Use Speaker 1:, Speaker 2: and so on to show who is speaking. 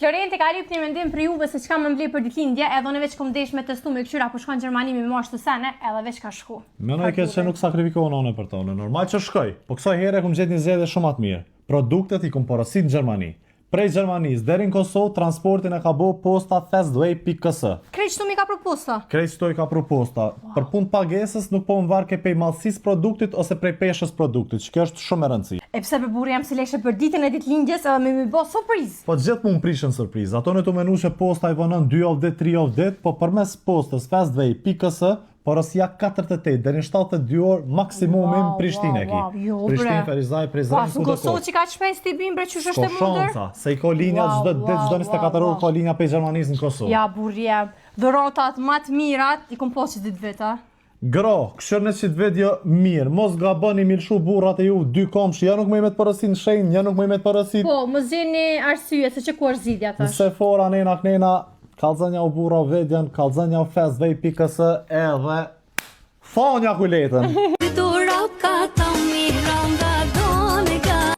Speaker 1: Florenti ka lyp një mendim për juve se çka më mble për ditëlindje, edhe unë veç kom desh me testu me kqyra po shkon në Gjermani me marrë shtu sene, edhe veç ka shku.
Speaker 2: Menoj këtë që nuk sakrifikohen one për tonë, normal që shkoj, po kësaj here kum gjetë një zgjedhje shumë atë mirë. Produktet i kum porosit në Gjermani. Prej Gjermanisë deri në Kosovë transportin e ka bo posta fastway.ks.
Speaker 1: Krejt qëtu mi ka pru posta.
Speaker 2: Krejt qëto i ka pru posta. Për punë pagesës nuk po më varke prej madhësisë produktit ose prej peshës produktit, që kjo është shumë e rëndësishme.
Speaker 1: E pse për burri jam si leshe për ditën e ditëlindjes edhe me mi bo surprizë.
Speaker 2: Po gjithmonë prishen surprizë. Ato në të menu që posta i vonon 2 javë ditë, 3 javë ditë, po përmes postës fastway.ks porosia 48 deri në 72 orë maksimumi në
Speaker 1: Wow,
Speaker 2: Prishtinë e ki.
Speaker 1: wow, wow, jo, bre.
Speaker 2: Prishtinë, Ferizaj, Prizren,
Speaker 1: Po, as në
Speaker 2: kudo
Speaker 1: Kosovë
Speaker 2: koftë.
Speaker 1: që ka shpejt ti bim bre qysh është
Speaker 2: Ko
Speaker 1: e mundur?
Speaker 2: shanca, se i ka linja
Speaker 1: Wow,
Speaker 2: çdo ditë, çdo
Speaker 1: wow,
Speaker 2: 24
Speaker 1: wow,
Speaker 2: orë ka linja prej Gjermanisë në Kosovë.
Speaker 1: Ja burri jam. Dhuratat ma të mirat i kom pas që ditë veta.
Speaker 2: Gro, këshër në qitë video mirë, mos gaboni mi lëshu burrat e ju dy komsh, ja nuk më i me të porosit në shenjë, ja nuk më i me të porosit
Speaker 1: Po, më zgjeni arsye se që ku është zgjidhja
Speaker 2: në
Speaker 1: tash.
Speaker 2: Sephora, nena knena, kallzanja u burra videon, kallzanja u fastway.ks edhe thonja kuletën.